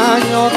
anyot.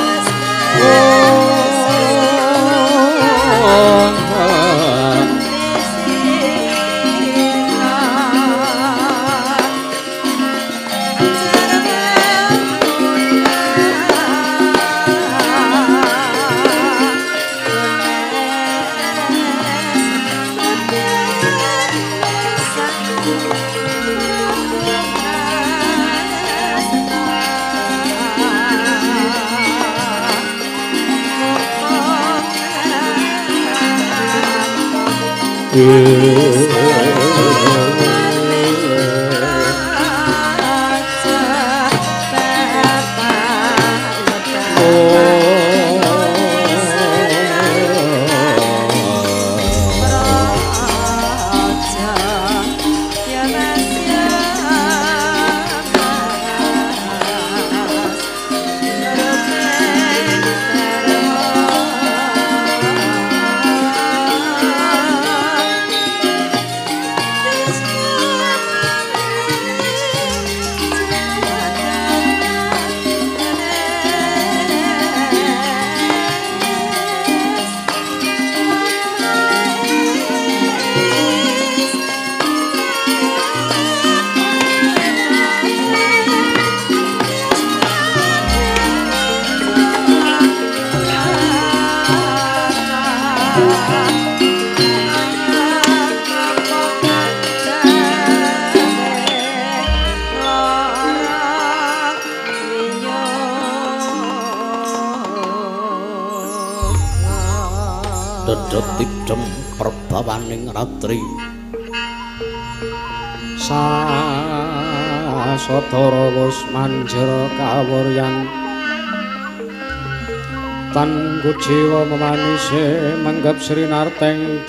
Dedhet perbawaning ratri sasatara wis manjera kawuryan tan kuciwa memanise menggep Sri Narteng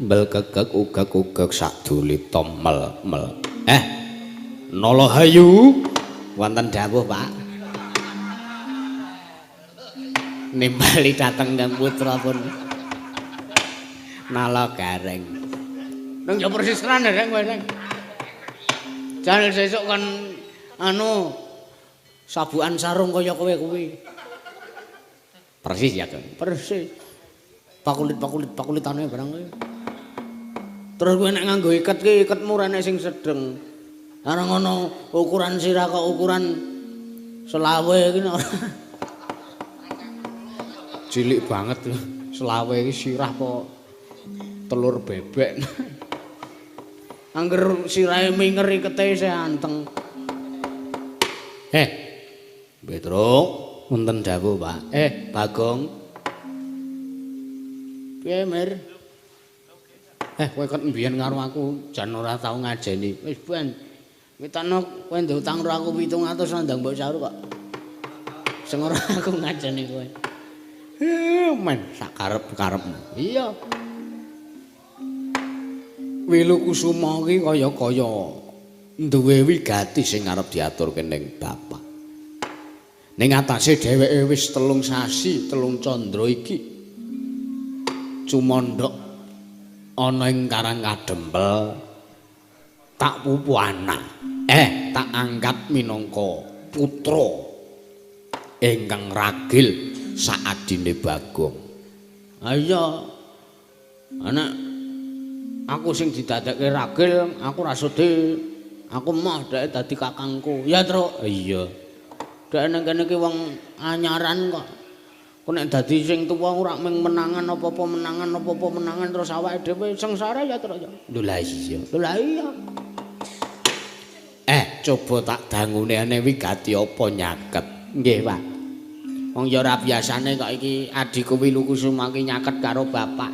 Bel kekek ugek-ugek sadulita mel mel. Nala hayu wonten dawuh, Pak. Nimbali dhateng Kang Putra pun Nala Gareng. Nang ya persis tenan rek kowe rek. Jan sesuk kon anu sabukan sarung kaya kowe kuwi. Persis ya, Kang. Persis. Pakulit-pakulit-pakulitane barang kuwi. Terus kowe nek nganggo iket ki iketmu ora nek sing sedeng. Ora ngono ukuran sirah kok ukuran selawe iki ora. Cilik banget selawe iki sirah apa telur bebek. Angger sirahe minger ikete isih anteng. Petruk, wonten dawuh, Pak. Bagong. Piye, Mir? Kowe ket mbiyen karo aku jan ora tau ngajeni. Wis ben. Witano kowe ndek utang karo aku 700 ndang mbok saur kok. Sing ora aku ngajeni kowe. Men sak karep-karepmu. Iya. Wilukusuma iki kaya-kaya duwe wigati sing arep diaturke ning bapak. Ning atase dheweke wis 3 sasi, 3 candra iki cumandhak ana ing Karang Kadempel tak pupu anak. Tak angkat minangka putra ingkang ragil saadine Bagong. Ha iya. Anak aku sing didadekke ragil, aku ra sudi. Aku moh dhek dadi kakangku. Ya, Truk. Iya. Dhek nang kene iki wong anyaran kok. Ku nek dadi sing tuwa ora mung menangan apa-apa menangan apa-apa menangan terus awake dhewe sengsara ya, Truk. Lho lah iya. Lho lah iya. Coba tak dangune ane wigati apa nyaket. Nggih, Pak. Wong ya ora biasane kok iki adhiku Wilukusuma iki nyaket karo bapak.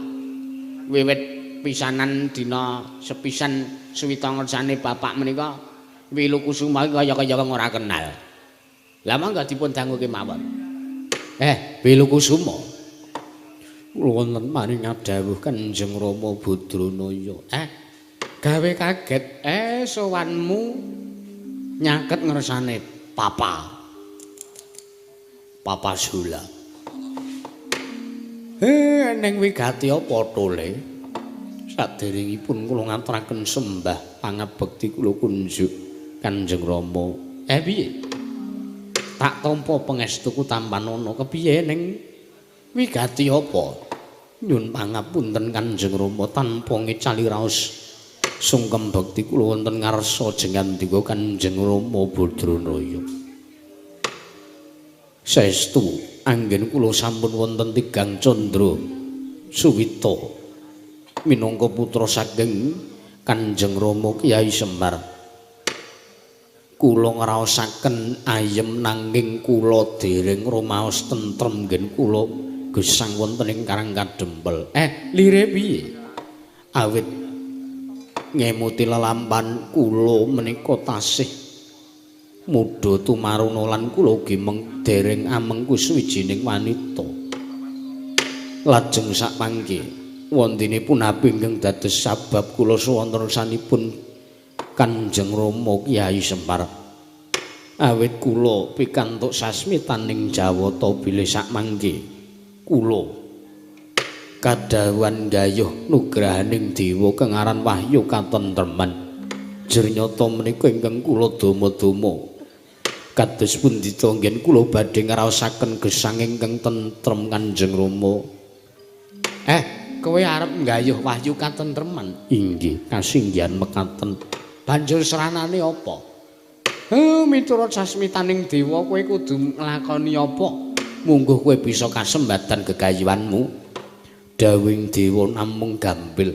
Wiwit pisanan dina sepisan suwita ngersane bapak menika Wilukusuma iki kaya-kaya wong ora kenal. Lah mangga dipun danguke mawon. Wilukusuma. Kula wonten maring dawuh Kanjeng Rama Badranaya. Gawe kaget sowanmu nyaket ngersane papa. Papasula. Ning wigati apa tole? Saderengipun kula ngaturaken sembah pangabekti kula kunjuk Kanjeng Rama. Piye? Tak tampa pangestuku tampanana kepiye ning wigati apa? Nyun pangapunten Kanjeng Rama tanpa ngecali raos sungkem bekti kula wonten ngarsa jengandika Kanjeng Rama Badranaya. Saestu anggen kula sampun wonten tigang candra suwita minangka putra saking Kanjeng Rama Kyai Semar. Kula ngraosaken ayem nanging kula dereng rumaos tentrem nggen kula gesang wonten ing Karang Kadempel. Lire piye? Awit ngemuti lelampan kula menika tasih mudha tumaruna lan kula ugi dereng amengku suwijining wanita. Lajeng sakmangke wondinipun api ingkang dados sabab kula suwonten sanipun Kanjeng Rama Kyai Semar. Awit kula pikantuk sasmitaning Jawata bilih sakmangke kula kadhawuhan gayuh nugrahaning dewa kang aran Wahyu Katentreman. Jernyata menika ingkang kula dama-dama kados pundi ta nggen kula badhe ngraosaken gesang ingkang tentrem Kanjeng Rama. Kowe arep nggayuh Wahyu Katentreman? Inggih, kasinggihan mekaten. Banjur seranane apa? Miturut sasmitaning dewa kowe kudu nglakoni apa? Mungguh kowe bisa kasembadan gegayuhanmu. Dawing dewa namung gambil.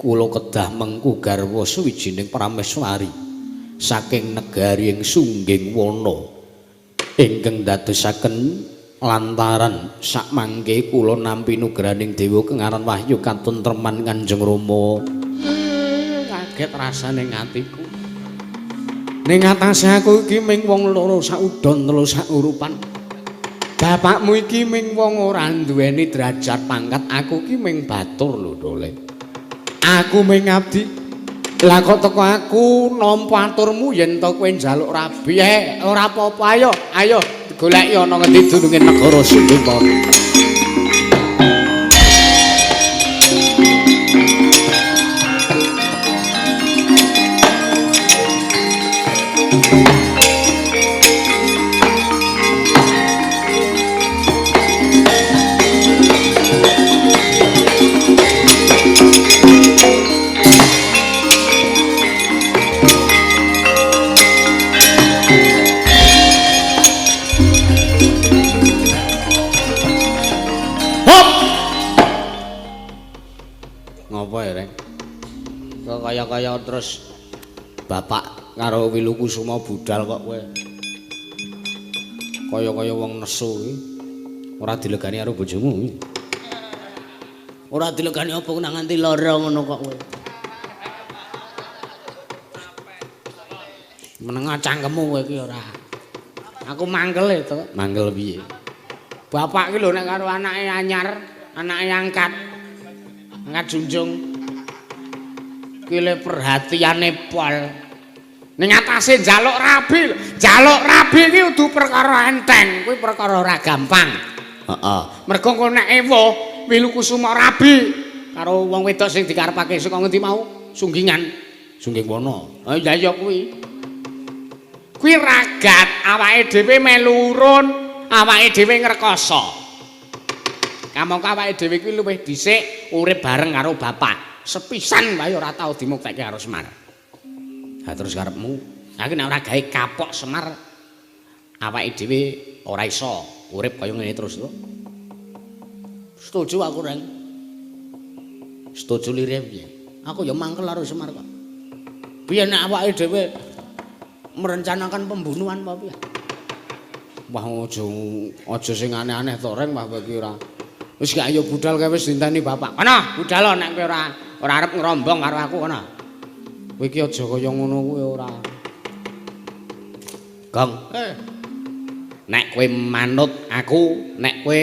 Kula kedah mengku garwa suwijining prameswari saking negari ing Sungging Wana ingkang dadosaken lantaran sakmangke kula nampi nugrahaning dewa kang aran Wahyu Katentreman Kanjeng Rama. Kaget rasane atiku. Ning atase aku iki ming wong loro saudon telu saurupan. Bapakmu iki ming wong ora duweni derajat pangkat, aku iki ming batur lho Dole. Aku ming abdi. Lah kok teko aku nampa aturmu yen to kowe njaluk rabi. Ora apa-apa, ayo, ayo goleki ana ngendi dununge negara Sungging. Kaya-kaya terus bapak karo Wilukusuma budal kok kowe. Kaya-kaya wong nesu iki. Ora dilegani karo bojomu. Ora dilegani apa nang nganti lara ngono kok kowe. Meneng cangkemmu kowe iki ora. Aku mangkel e to. Mangkel piye? Bapak iki lho nek karo anake anyar, anake angkat. Angkat junjung. Kile perhatiane pol. Ning atase njaluk rabi, njaluk rabi iki kudu perkara enteng, kuwi perkara ora gampang. Heeh. Mergo engko nek ewuh Wilukusuma rabi karo wong wedok sing dikarepake saka ngendi mau? Sunggingan. Sungging Wana. Ha iya kuwi. Kuwi ragat awake dhewe melu urun, awake dhewe ngrekoso. Kamangka awake dhewe kuwi luwih dhisik urip bareng karo bapak. Sepisan wae ora tau dimuktekke karo Semar. Ha terus karepmu, aku nek ora gawe kapok Semar awake dhewe ora iso urip kaya ngene terus to. Setuju aku, Reng. Setuju lire piye? Aku ya mangkel karo Semar kok. Piye nek awake dhewe merencanakan pembunuhan apa piye? Wah aja sing aneh-aneh to, Reng, wah kowe iki ora. Wis gak ayo budal kae wis dinteni bapak. Kono, budal nek kowe ora arep ngrombong karo aku kono. Kowe iki aja kaya ngono kuwi ora. Gong. Nek kowe manut aku, nek kowe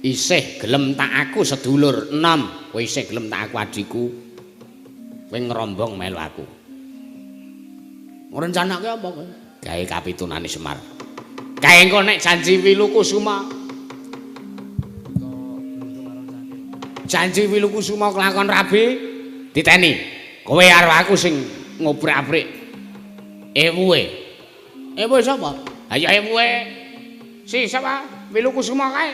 isih gelem tak aku sedulur enom, kowe isih gelem tak aku adhiku. Kowe ngrombong melu aku. Ngrencanake apa kowe? Gawe kapitunane Semar. Kae engko nek janji Wilukusuma. Janji Wilukusuma kelakon rabi diteni. Kowe karo aku sing ngobrak-abrik ewuhe. Ewuhe sapa? Ha ya ewuhe si sapa? Wilukusuma kae.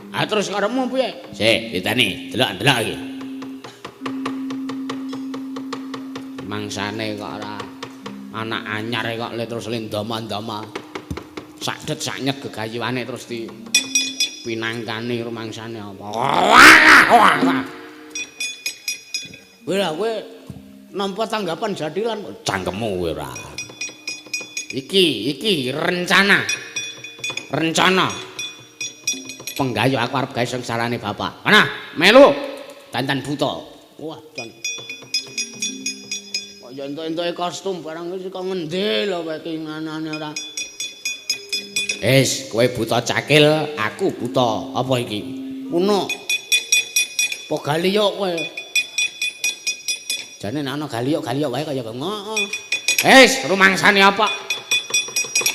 Ha terus karepmu piye? Sik, diteni, delok-delok iki. Mangsane kok ora anak anyar kok le terus lendama-ndama. Sakdet saknyet gegayuane terus di pinangkani rumangsane apa. Kowe lah kowe nampa tanggapan jadilan cangkemmu kowe ora. Iki rencana. Rencana. Penggayo aku arep gawe sengsarane bapak. Ana, melu dandan buta. Wah, jan. Kok ya entuk-entuke kostum barang iki kok ngendi lho kowe iki nganane ora. Wis, kowe buta cakil, aku buta apa iki? Puno. Apa galiyok kowe? Jane nek ana galiyok-galiyok wae kaya ngono. Wis, rumangsane apa?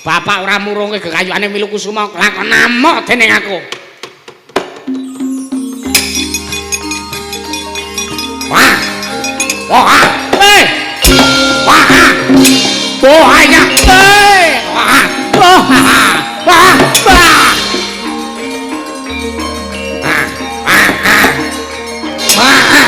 Bapak ora murungke gegayuane Wilukusuma kelakon amuk dening aku. Wah. Wah. Eh. Wah. Wah ya. Eh. Wah. Wah. Wah. Wah. Ah. Ah. Ah. Wah.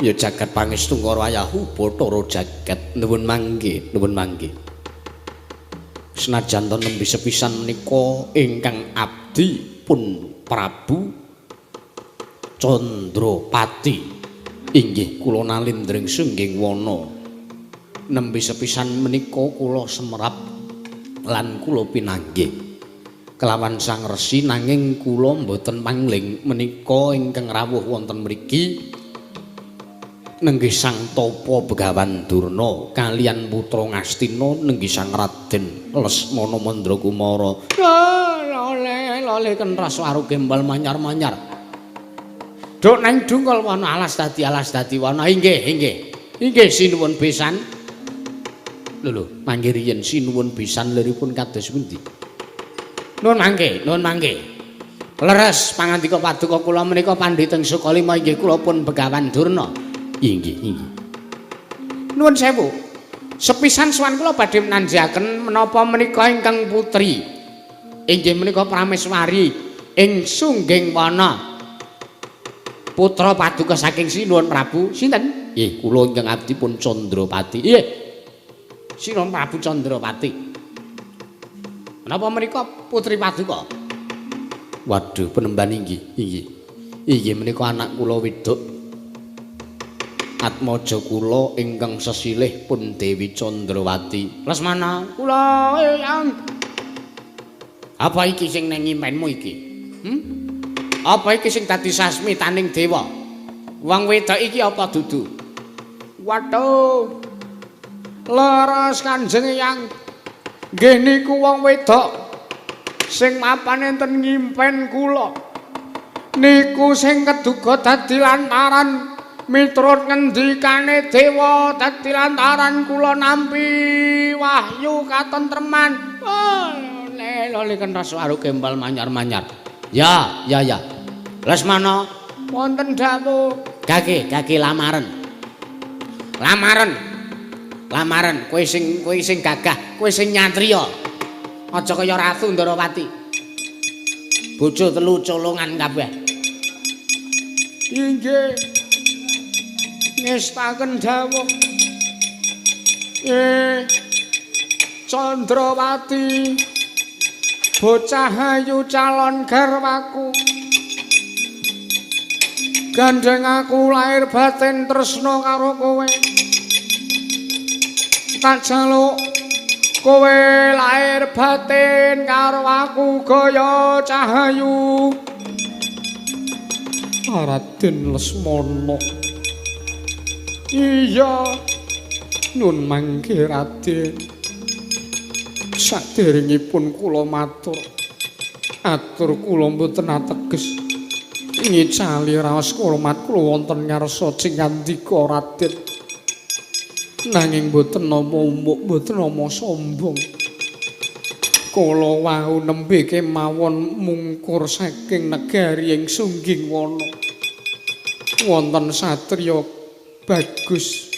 Ya jagat pangestu karo ayahu Bathara jagat nuwun mangke nuwun mangke. Senajan to nembe sepisan menika ingkang abdi pun Prabu Chandrapati inggih kula nalindring sungging wana. Nembe sepisan menika kula semerap lan kula pinanggih kelawan Sang Resi nanging kula mboten pangling menika ingkang rawuh wonten mriki nenggih Sang Tapa Begawan Durna kalian putra Ngastina nenggih Sang Raden Lesmana Mandrakumara. Lole lole kenras waru gembal manyar-manyar. Duk nang dungkul wana alas dadi wana. Inggih inggih. Inggih sinuwun besan. Lho lho, mangke riyen sinuwun besan liripun kados pundi? Nuwun mangke, nuwun mangke. Leres pangandika paduka kula menika pandhita ing Sukalima inggih kula pun Begawan Durna. Inggih, inggih. Nuwun sewu. Sepisan sowan kula badhe nanjaken menapa menika ingkang putri. Inggih menika Prameswari ing Sungging Wana. Putra paduka saking Sinuwun Prabu sinten? Nggih, kula ingkang abdi pun Chandrapati. Nggih. Sinuwun Prabu Chandrapati. Menapa menika putri paduka? Waduh, penemban inggih, inggih. Inggih menika anak kula wedok. Atmaja kula ingkang sesilih pun Dewi Chandrawati. Lesmana, kula eyang. Apa iki sing nang impenmu iki? Apa iki sing dadi sasmitaning dewa? Wong wedok iki apa dudu? Waduh. Leres Kanjeng Eyang. Nggih niku wong wedok sing mapan enten ngimpen kula. Niku sing keduga dadi lantaran miturut ngendikane dewa dadi lantaran kula nampi wahyu katentreman. Oh, lele kenthas waru gembal manyar-manyar. Ya, ya, ya. Lesmana wonten dawuh. Gage, gage lamaran. Lamaran. Lamaran kowe sing gagah, kowe sing nyatriya. Aja kaya Ratu Ndarawati. Bojo telu colongan kabeh. Inggih. Ngestaken dawuh. Candrawati bocah ayu calon garwaku. Gandeng aku lahir batin tresna karo kowe. Tak jaluk kowe lahir batin karo aku gaya cahayu. Raden Lesmana. Iya. Nun mangke Raden. Saderengipun kula matur. Atur kula mboten ateges ngicali raos kurmat kula wonten ngarsa cingandika Raden. Nanging mboten nama umuk, mboten nama sombong. Kula wau nembe kemawon mungkur saking negari ing Sunggingwana. Wonten satriya bagus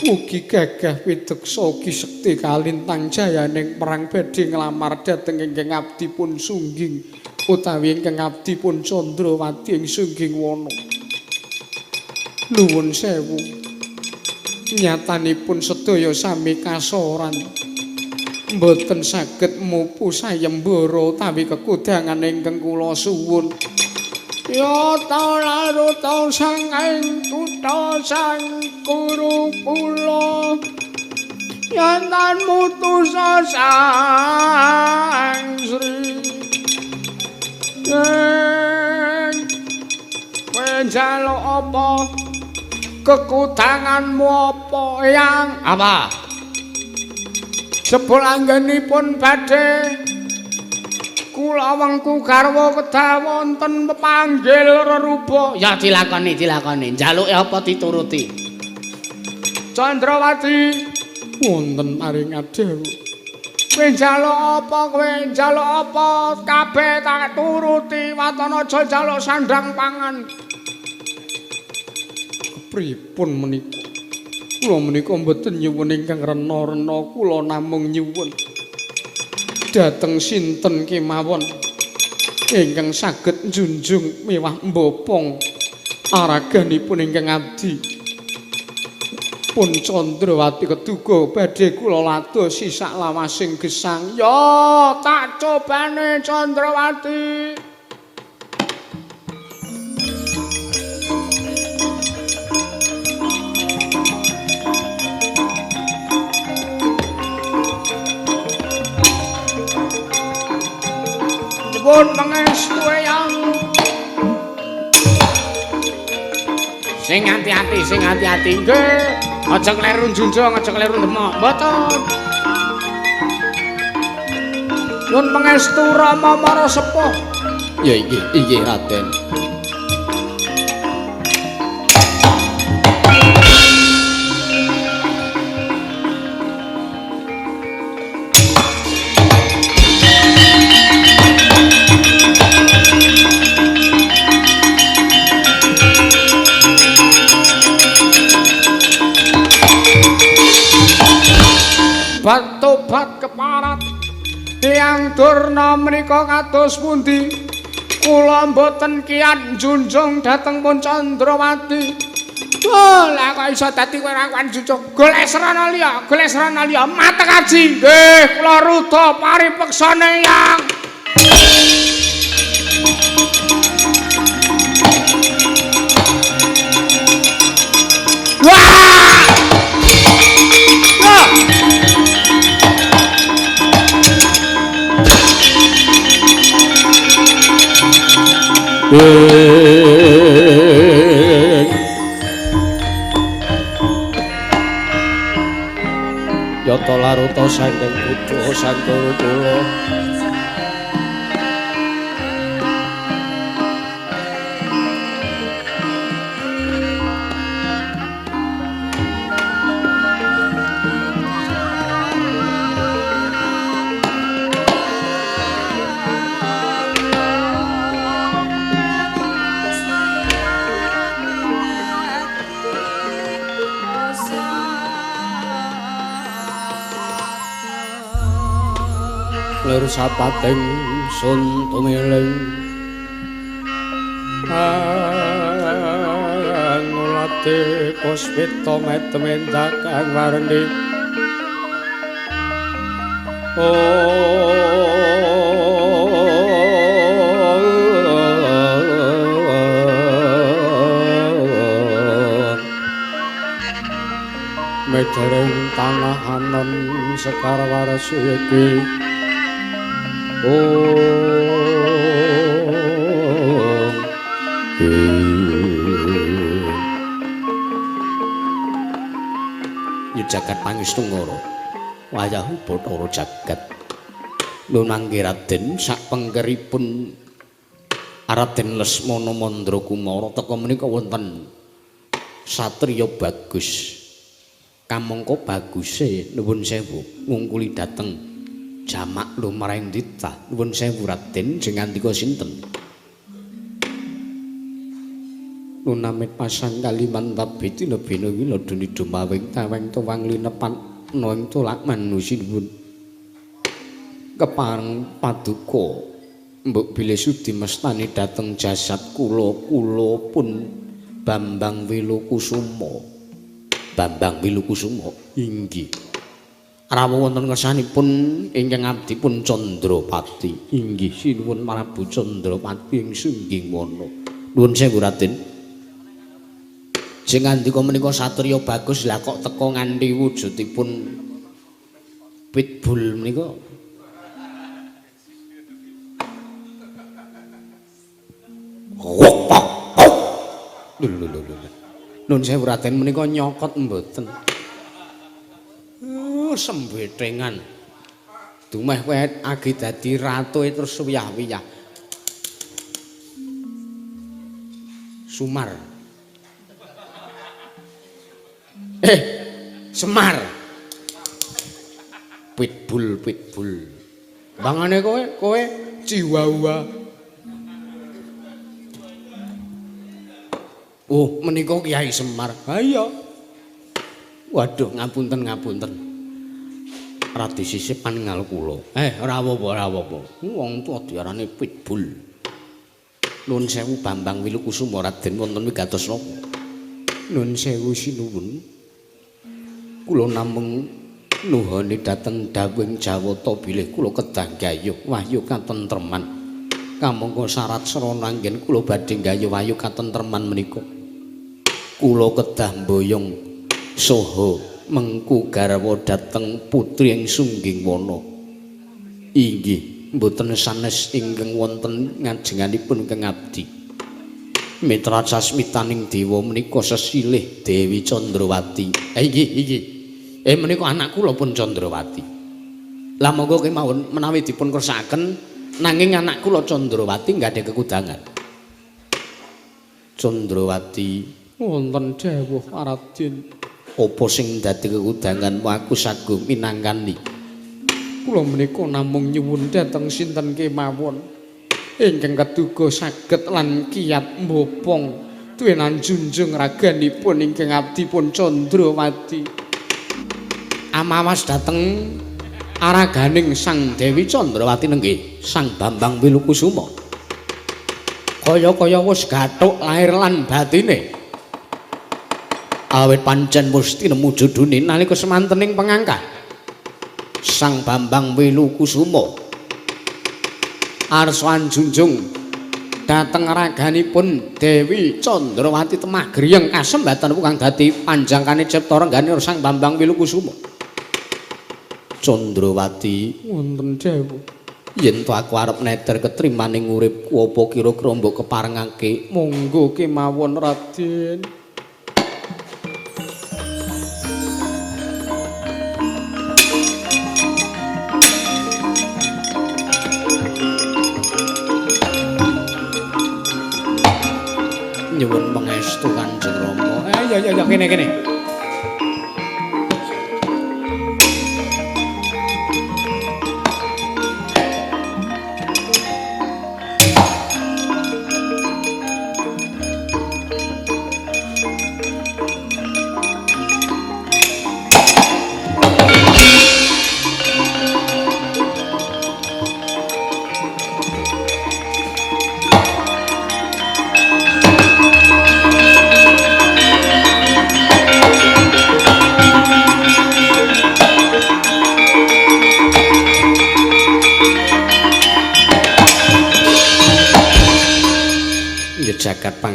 ugi gagah pideksa ugi sekti kalintang jayaning perang badhe nglamar dhateng ingkang abdi pun Sungging utawi ingkang abdi pun Candrawati ing Sunggingwana. Nuwun sewu. Nyatanipun sedaya sami kasoran. Mboten saged mupu sayembara utawi kekudangan ingkang kula suwun. Ya ta laruta sanging kutha sang kuru kula yen tan mutus sang Sri. Yen kowe njaluk apa? Kekudanganmu apa yang apa? Jebul anggenipun badhe kula wengku garwa kedah wonten pepanggil reruba. Ya dilakoni, dilakoni. Njaluke apa dituruti. Candrawati wonten paring dawuh. Kowe njaluk apa? Kowe njaluk apa? Kabeh tak turuti. Waton aja njaluk sandang pangan. Pripun menika? Kula menika mboten nyuwun ingkang rena-rena, kula namung nyuwun dhateng sinten kemawon ingkang saged njunjung miwah mbopong araganipun ingkang abdi pun Candrawati keduga badhe kula ladosi sak lawasing gesang. Ya tak cobane Candrawati. Pun pangestu eyang. Sing ati-ati, sing ati-ati. Nggih. Aja kleru njunjung, aja kleru ndemok. Mboten. Nyun pangestu Rama para sepuh. Ya inggih, inggih Raden. Batobat keparat Eyang Durna menika kados pundi? Kula mboten kiat njunjung dhateng pun Candrawati. Oh, lah kok iso dadi kowe ora kuat njunjung? Golek srana liya, golek srana liya. Matek aji. Nggih, kula ruda paripeksane Eyang. Wah! Wah! Yata laruta saking kutha sangkara kula. Lir sapating sun tumiling angulate puspita metemendak kang warni. Medereng tanah anon sekar warsi iki. Jagat pangestu ngoro wayah Bathara jagat lunangke Raden sak pengkeripun Raden Lesmana Mandrakumara teka menika wonten satriya bagus kamangka baguse nuwun sewu ngungkuli dhateng jamak lumrahing titah. Nuwun sewu Raden sing ngandika sinten? Lunamit pasang Kalimantan bina bina wila duni dumawing taweng tuwang linepan noing tulak manusinuwun kepareng paduka mbok bilih sudi mestani dhateng jasad kula kula pun Bambang Wilukusuma. Bambang Wilukusuma inggih rawuh wonten ngersanipun ingkang abdi pun Candrapati. Inggih sinuwun Prabu Candrapati ing Sungging Wana. Nuwun sewu Raden. Sing ngandika menika satriya bagus lah kok teka nganti wujudipun pitbull menika. Lho lho lho. Nun sewu Raden menika nyokot mboten. Sembethengan. Dumeh kowe agi dadi ratu terus wiyah-wiyah. Sumar. Semar. Pitbull, pitbull. Bangane kowe, kowe Chihuahua. Oh, menika Kyai Semar. Ha iya. Waduh, ngapunten, ngapunten. Radi sisih paningal kula. Ora apa-apa, ora apa-apa. Wong tuwa diarani pitbull. Nuwun sewu Bambang Wilukusuma Raden wonten wigatos napa? Nuwun sewu sinuwun. Kula namung nuhoni dhateng dawuhing Jawata bilih kula kedah gayuh wahyu katentreman. Kamangka syarat srana anggen kula badhe gayuh wahyu katentreman menika. Kula kedah mboyong saha mengku garwa dhateng putri ing Sungging Wana. Inggih mboten sanes ingkang wonten ngajenganipun ingkang abdi. Mitra sasmitaning dewa menika sesilih Dewi Candrawati. Inggih inggih. Menika anak kula pun Candrawati. Lah monggo kemawon menawi dipun kersakaken nanging anak kula Candrawati nggadhah kekudangan. Candrawati wonten dawuh Raden. Apa sing dadi kekudangan aku saguh minangkani? Kula menika namung nyuwun dhateng sinten kemawon ingkang keduga saged lan kiyat mbopong tuwenan junjung raganipun ingkang abdi pun Candrawati. Amawas dhateng araganing Sang Dewi Candrawati nenggih Sang Bambang Wilukusuma. Kaya-kaya wis gathuk lair lan batine. Awit pancen wis tinemu jodhone nalika semantening pengangkah Sang Bambang Wilukusuma arsa anjunjung dhateng raganipun Dewi Candrawati temah griyeng kasembatan kang dadi panjangkane cipta renggane Sang Bambang Wilukusuma. Candrawati wonten dawuh yen to aku arep neter ketrimaning uripku apa kira-kira mbok keparengake? Monggo kemawon Raden. Nyuwun pangestu Kanjeng Rama. Ya ya ya kene kene.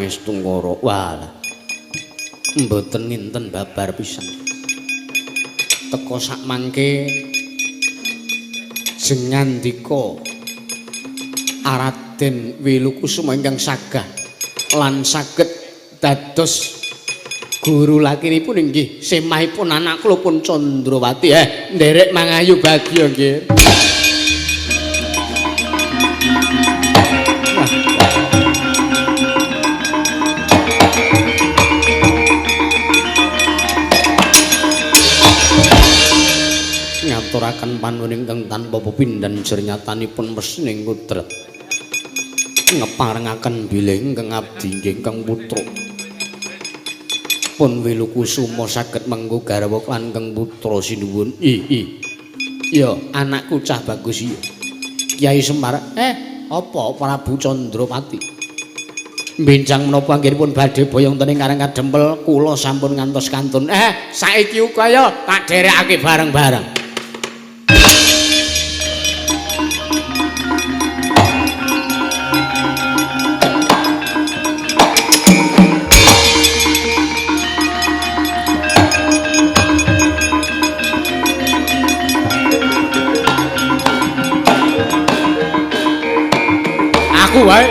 Pangestungkara. Wah. Mboten nginten babar pisan. Teka sak mangke jengandika Raden Wilukusuma ingkang sagah lan saged dados guru lakinipun inggih semahipun anak kula pun Candrawati. Nderek mangayu bagya nggih. Ngaturaken panuwun ingkang tanpa pepindhan jernyatanipun mesining kudrat ngeparengaken bilih ingkang abdi nggih ingkang putra pun Wilukusuma saged mengku garwa lan ingkang putra sinuwun. I ya anakku cah bagus iya. Kyai Semar apa Prabu Candrapati benjang menapa anggenipun badhe boyong ten ing Karang Kadempel kula sampun ngantos kantun. Saiki uga ya tak dherekake bareng-bareng. Aku wae.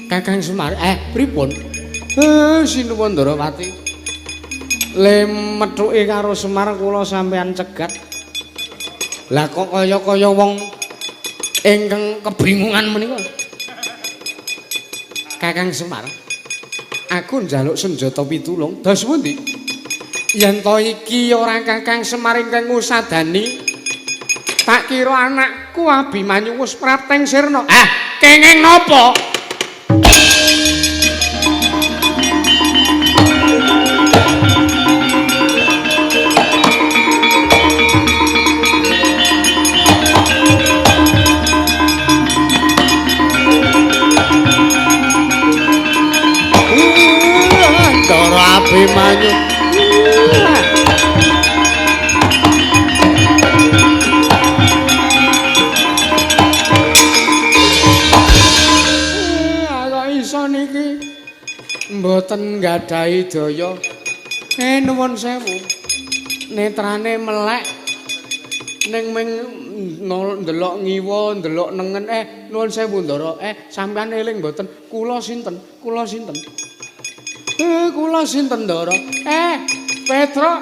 Kakang Semar, pripun? Sinuwun Ndarawati. Le methuke karo Semar kula sampean cegat. Lah kok kaya-kaya wong ingkang kebingungan menika. Kakang Semar, aku njaluk senjata pitulung. Dos pundi? Yen to iki ora Kakang Semar ingkang ngusadani, tak kira anakku Abimanyu wis prapteng sirna. Kenging napa? Ndara Abimanyu. Kok iso niki mboten nggadahi daya. Nuwun sewu. Netrane melek ning ming ndelok ngiwa, ndelok nengen. Nuwun sewu Ndara. Sampean eling mboten? Kula sinten? Kula sinten? Kula sinten Ndara? Petruk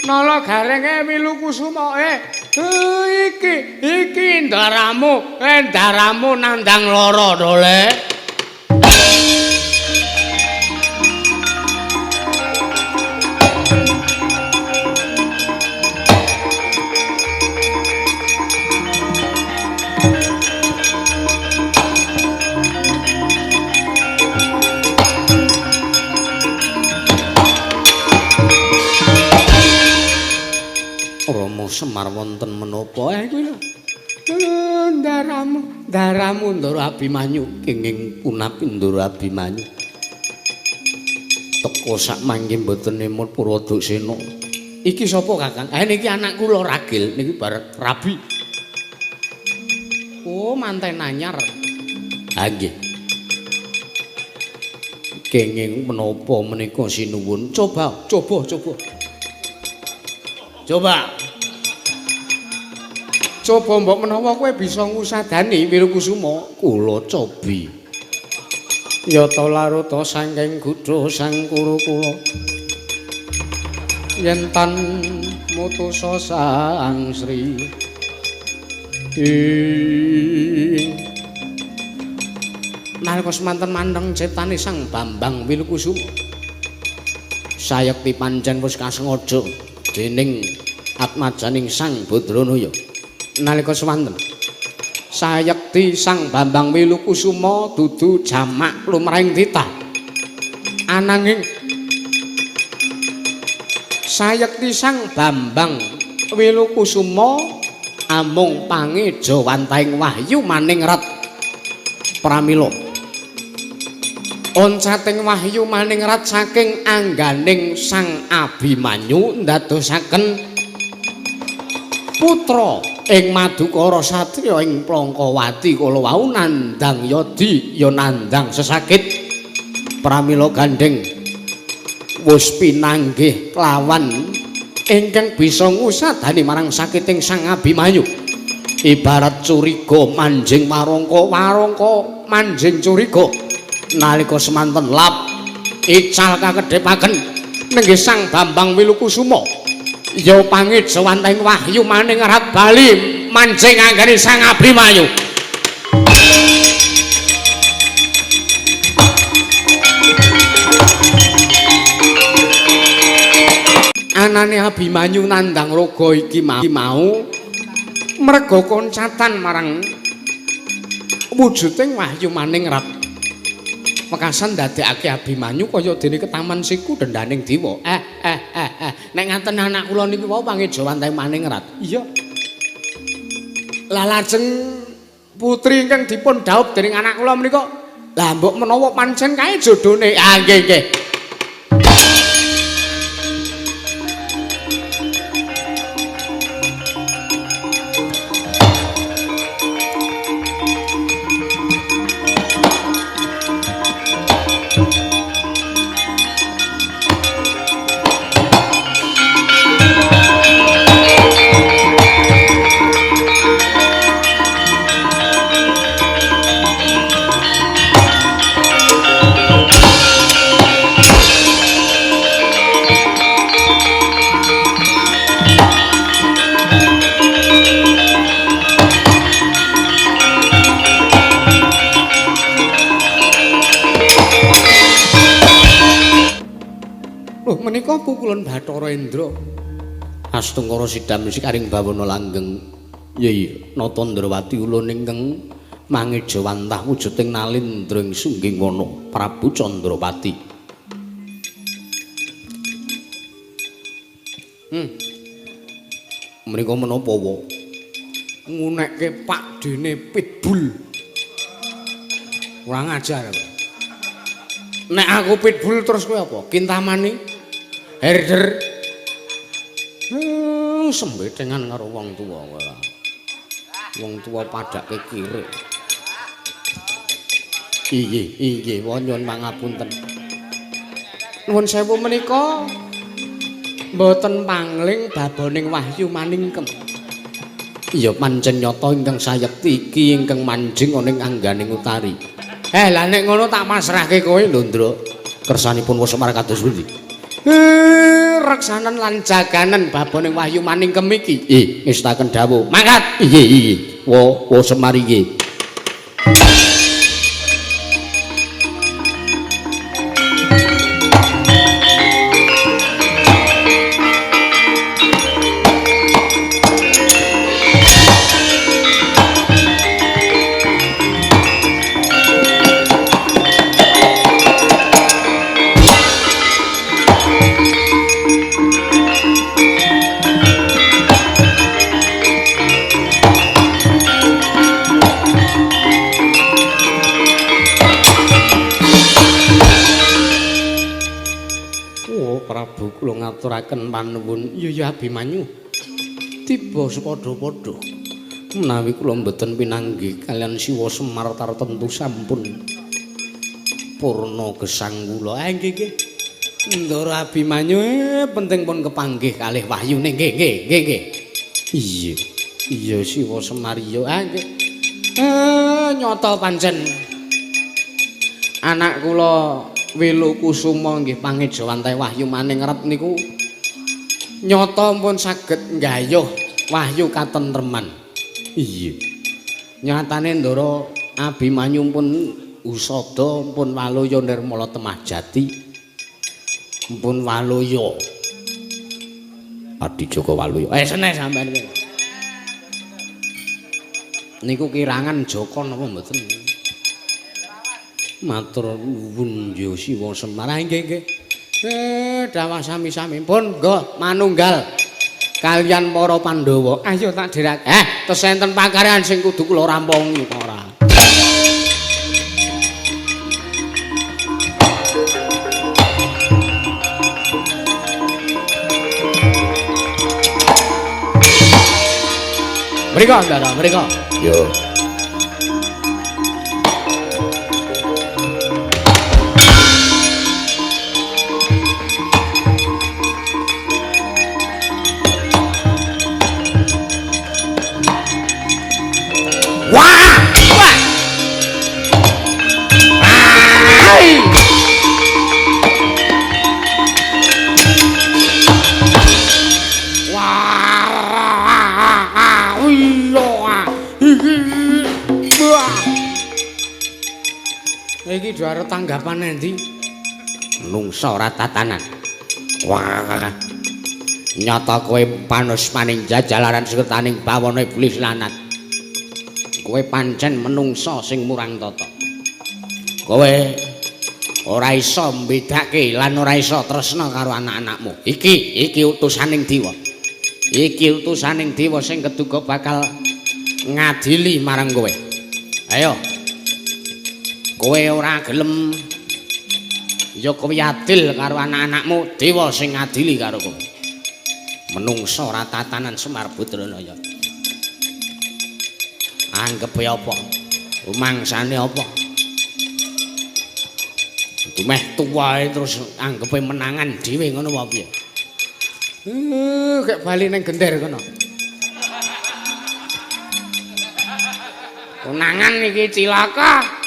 nala garenge Wilukusuma. Iki ndaramu. Ndaramu nandang lara to, Le. Rama Semar wonten menapa? Kuwi lho. Ndaramu, ndaramu Ndara Abimanyu kenging punapi Ndara Abimanyu. Teka sak mangke mboten emut Purwoduksena. Iki sapa, Kakang? Niki anak kula ragil, niki bar rabi. Oh, manten anyar. Ha nggih. Kenging menapa menika sinuwun? Coba, coba, coba. Coba. Coba mbok menawa kowe bisa ngusadani Wilukusuma, kula cobi. Yata laruta saking gudha sang kuru kula. Yen tan mutusa sang Sri. Nalika semanten mandeng ciptane Sang Bambang Wilukusuma. Sayekti pancen wis kasengaja dening atmajaning Sang Badranaya. Nalika semanten sayekti Sang Bambang Wilukusuma dudu jamak lumrahing titah. Ananging sayekti Sang Bambang Wilukusuma amung pangejawantahing wahyu maningrat. Pramila oncating wahyu maningrat saking angganing Sang Abimanyu ndadosaken putra ing Madukara satriya ing Plangkawati kala wau nandhang yadi ya nandhang sesakit. Pramila gandheng wus pinanggih kelawan ingkang bisa ngusadani marang sakiting Sang Abimanyu. Ibarat curiga manjing warangka, warangka manjing curiga. Nalika semanten lap ical kakedhepaken nenggih Sang Bambang Wilukusuma ya pangejawantahing wahyu maningrat bali manjing anggane Sang Abimanyu. Anane Abimanyu nandhang raga iki mau merga koncatan marang wujuding wahyu maningrat. Wekasan ndadekake Abimanyu kaya dene ketaman siku dendhaning dewa. Nek ngaten anak kula niki wau pangejawantah maningrat. Iya. Lah lajeng putri ingkang dipun dhaup dening anak kula menika, lah mbok menawa pancen kae jodhone. Ah nggih nggih. Menika pukulun Bathara Indra. Astungkara sidam sikaring bawana langgeng. Yai Natandrawati ulun ingkang mangejawantah wujuding nalindra ing sungging wana Prabu Candrapati. Menika menapa wa? Ngunekke pakdene pitbull. Kurang ajar. Nek aku pitbull terus kowe apa? Kintamani? Herder. Sembetengan karo wong tuwa ora. Wong tuwa padake kirik. Inggih, inggih, nyuwun pangapunten. Nuwun sewu menika mboten pangling baboning wahyu maningkem. Iya pancen nyata ingkang sayekti iki ingkang manjing ana ing angganing utari. Lah nek ngono tak pasrahke kowe lho, Ndra. Kersanipun wis Semar kados pundi? Reksanen lan jaganen baboning wahyu maningkem iki. Ngestaken dawuh. Mangkat. Inggih, inggih. Wa Semar iki. Ngaturaken panuwun. Iya ya Abimanyu. Tiba sepadha-padha. Menawi kula mboten pinanggih kaliyan Siwa Semar tartemtu sampun purna gesang kula. Nggih nggih. Ndara Abimanyu penting pun kepanggih kalih wahyune. Nggih nggih nggih nggih. Iya. Iya Siwa Semar iya. Nggih. Nyata pancen anak kula Wilukusuma nggih pangejawantah wahyu maningrat niku nyata pun saged nggayuh wahyu katentreman. Iya. Nyatane Ndara Abimanyu pun usada pun waluya nirmala temah jati. Pun waluya. Adi Joko Waluyo. Seneh sampean iki. Niku kirangan Joko napa mboten? Matur nuwun ya Siwa Semar. Nggih nggih. Dawah sami-sami pun nggo manunggal kalian para Pandhawa. Ayo tak dherak. Tes enten pakaryan sing kudu kula rampungi kok ora. Mriko, Ndara, mriko. Yo. Wah! Wah! Ai! Iki do arep tanggapan endi? Nungsa ora tatanan. Wah. Nyata kowe panusmaning jajalaran sekretaning bawana iblis lanat. Kowe pancen menungsa sing murang tata. Kowe ora iso mbedake lan ora iso tresna karo anak-anakmu. Iki utusaning dewa. Iki utusaning dewa sing keduga bakal ngadili marang kowe. Ayo. Kowe ora gelem ya kowe adil karo anak-anakmu, dewa sing ngadili karo kowe. Menungsa ora tatanan Semar Badranaya. Anggepe apa? Rumangsane apa? Dumeh tuwae terus anggepe menangan dhewe ngono apa piye? Gek bali ning gender kono. Konangan iki cilaka.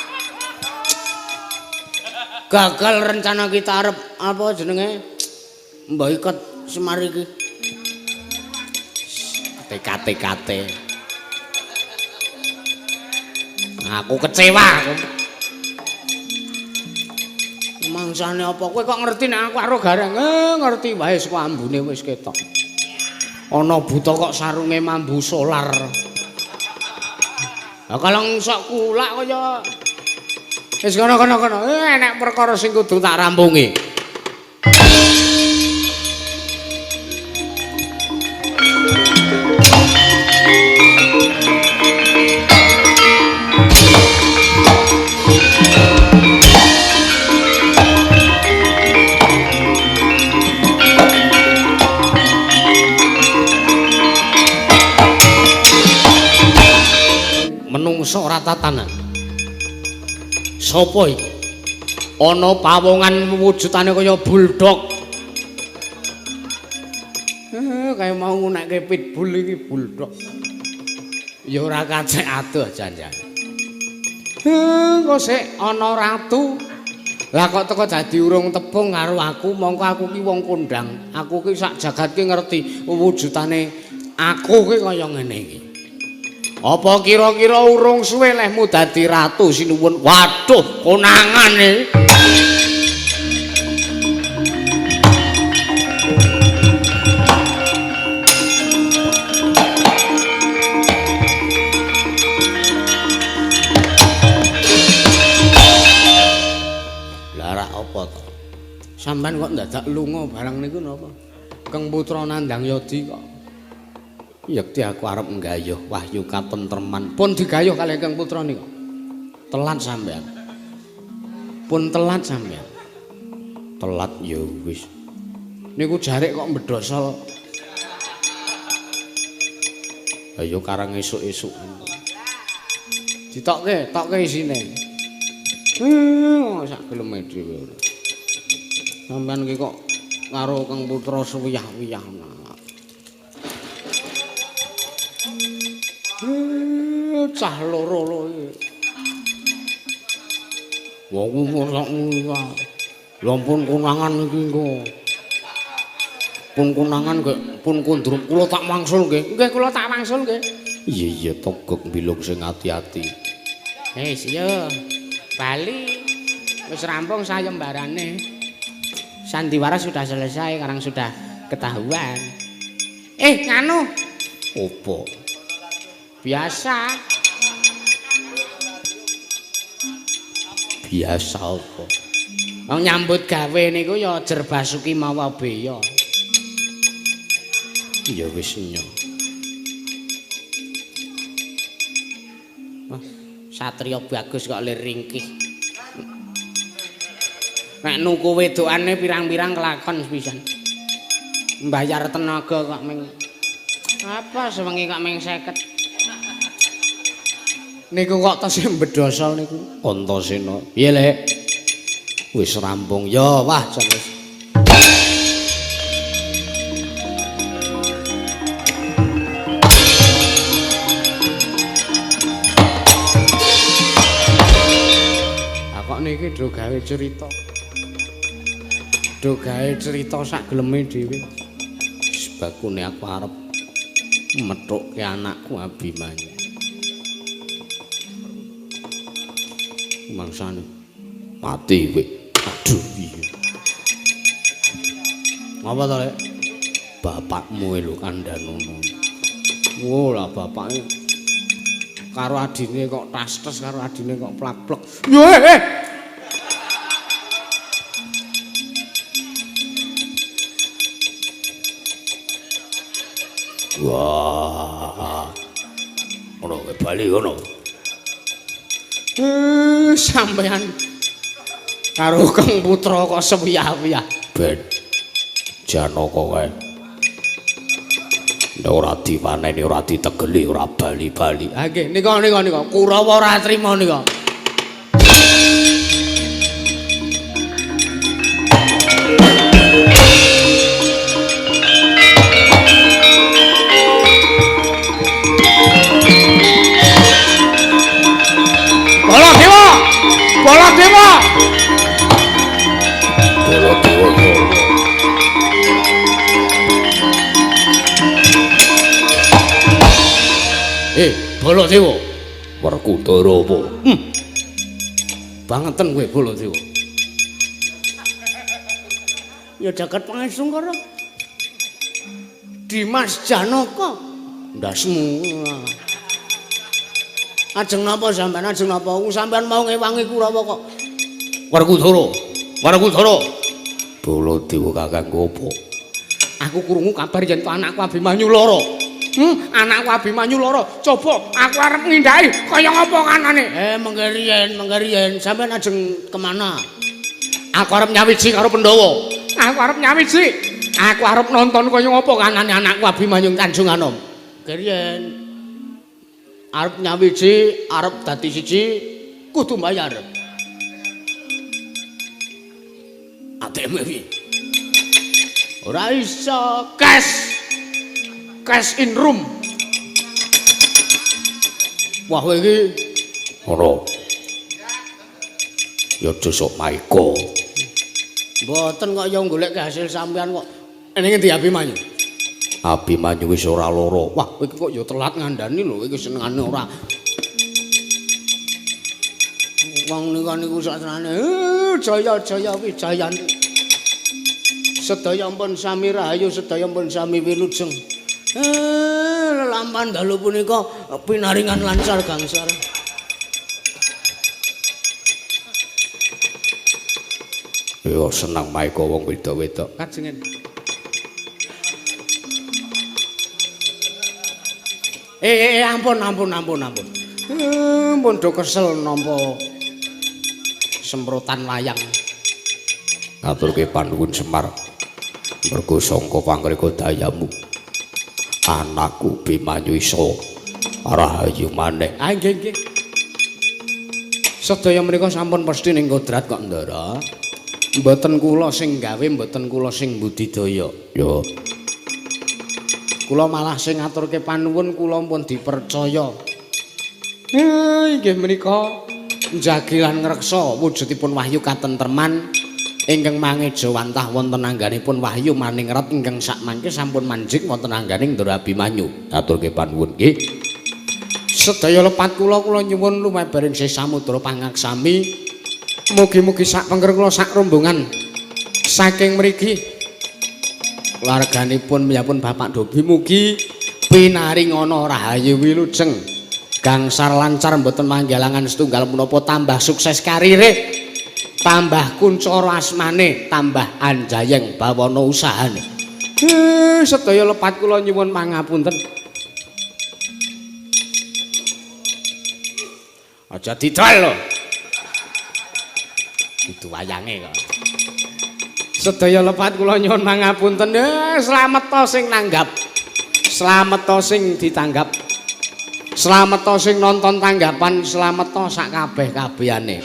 Gagal rencana kita arep apa jenenge? Mboikot Semar iki. TKTKT. Aku kecewa aku. Mangsane apa kowe kok ngerti nek aku karo Gareng? Ngerti wae saka ambune wis ketok. Ana buta kok sarunge mambu solar. Lah kalau sok kulak kaya wis kono-kono. Enek perkara sing kudu tak rampungi. Menungso ora tatanan. Sopo iki? Ana pawongan wujudane kaya bulldog. Kaya mau ngunekke pitbull iki bulldog. Ya ora kacek adoh janjan. Engko sik ana ratu. Lah kok teko dadi urung tepung karo aku, mongko aku ki wong kondang. Aku ki sak jagat ki ngerti wujudane aku ki kaya ngene iki. Apa kira-kira urung suwe lehmu dadi ratu sinuwun? Waduh, konangan iki. Lah rak apa to? Sampeyan kok ndadak lunga barang niku napa? Keng Putra Nandang Yadi kok. Yekti aku arep nggayuh wahyu katentreman. Pun digayuh kalih Kang Putra nika. Telat sampean. Pun telat sampean. Telat ya wis. Niku jarik kok mbedhosol. Ayo karang esuk-esuk. Ditokke, tokke isine. Sak geleme dhewe. Sampean iki kok karo Kang Putra suwiyah-wiyah. Cah loro lho iki. Wong sak lha ampun konangan iki engko. Pun konangan nggih, pun kundrum kula tak wangsul nggih. Nggih kula tak wangsul nggih. Iya iya togok mbilung sing ati-ati. Wis yo. Bali wis rampung sayembarane. Sandiwara sudah selesai, sekarang sudah ketahuan. Nganu. Opo? Biasa. Biasa apa? Wong nyambut gawe niku ya jer basuki mawa beya. Ya wis nyo. Wah, satriya bagus kok lir ringkih. Nek nuku wedokane pirang-pirang kelakon pisan. Mbayar tenaga kok ming apa sewengi kok ming 50. Niku kok tesih mbedhasa niku Antasena. Piye, Lek? Wis rampung. Ya, wah jan wis. Ah kok niki do gawe cerita. Do gawe cerita sak geleme dhewe. Sebakune aku arep methukke anakku Abimanyu. Mangsane mati kowe. Aduh piye. Ngapa to, Lek? Bapakmu lho kandhanono. Oh lah bapake karo adine kok tas-tas karo adine kok plak-plek. Yo eh. Wah. Ngono kowe bali ngono. Sampeyan karo Kang Putra kok sewiyah-wiyah. Ben Janaka kae. Nek ora diwaneni ora ditegeli ora bali-bali. Ha nggih nika nika nika Kurawa ora trima nika. Baladewa! Baladewa! Baladewa yo. Baladewa. Werkudara apa? Bangeten kowe Baladewa. Ya jagat pangesungkara. Dimas Janaka. Ndasmu. Ajeng napa sampean? Ajeng napa? Wong sampean mau ngewangi Kurawa kok. Werkudara. Werkudara. Baladewa kakangku apa? Aku krungu kabar yen to anakku Abimanyu lara. Anakku Abimanyu lara. Coba aku arep ngindhahi kaya ngapa kanane. Mengke riyen, mengke riyen. Sampeyan ajeng kemana? Aku arep nyawiji karo Pandhawa. Aku arep nyawiji. Aku arep nonton kaya ngapa kanane anakku Abimanyu Tanjung Anom. Mengke riyen. Arep nyawiji, arep dadi siji kudu bayar. ATM piye? Ora iso, cash. Cash in room. Wah kowe iki ngono. Ya aja sok maika. Mboten kok ya golek hasil sampean kok. Ning ngendi Abimanyu? Abimanyu wis ora lara. Wah, kowe iki kok ya telat ngandani lho, iki senengane ora. Wong nika niku sak senengane jaya jaya wijayanti. Sedaya pun sami rahayu, sedaya pun sami wilujeng. Lelampahan dalu punika pinaringan lancar gangsar. Ya seneng maika wong wedok-wedok. Kajengen. Ampun ampun ampun ampun. Pun do kesel nampa semprotan wayang. Ngaturke panuwun Semar. Mergo sangka pangreka dayamu anakku Bimanyu iso rahayu maneh. Ah nggih nggih. Sedaya menika sampun pesthi ning kodrat kok, Ndara. Mboten kula sing gawe, mboten kula sing budidaya. Ya. Kula malah sing ngaturke panuwun kula pun dipercaya. Inggih menika njagi lan ngreksa wujudipun wahyu katentreman ingkang mangejawantah wonten angganipun wahyu maningrat ingkang sakmangke sampun manjing wonten angganing Ndara Abimanyu. Aturke panuwun nggih. Sedaya lepat kula kula nyuwun lumebaring sih samudra pangaksami. Mugi-mugi sak pengker kula sak rombongan saking mriki Warganipun miyapun Bapak Dobi mugi pinaringana rahayu wilujeng. Gangsar lancar mboten manggalangan setunggal menapa, tambah sukses karire, tambah kuncara asmane, tambah anjayeng bawana usahane. Sedaya lepat kula nyuwun pangapunten. Aja didol lho. Itu wayange kok. Sedaya lepat kula nyuwun pangapunten. Slamet to sing nanggap. Slamet to sing ditanggap. Slamet to sing nonton tanggapan, slamet to sak kabeh-kabehane.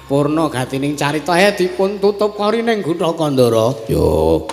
Purna gatining carita dipun tutup kori ning Gutha Kandara. Yo.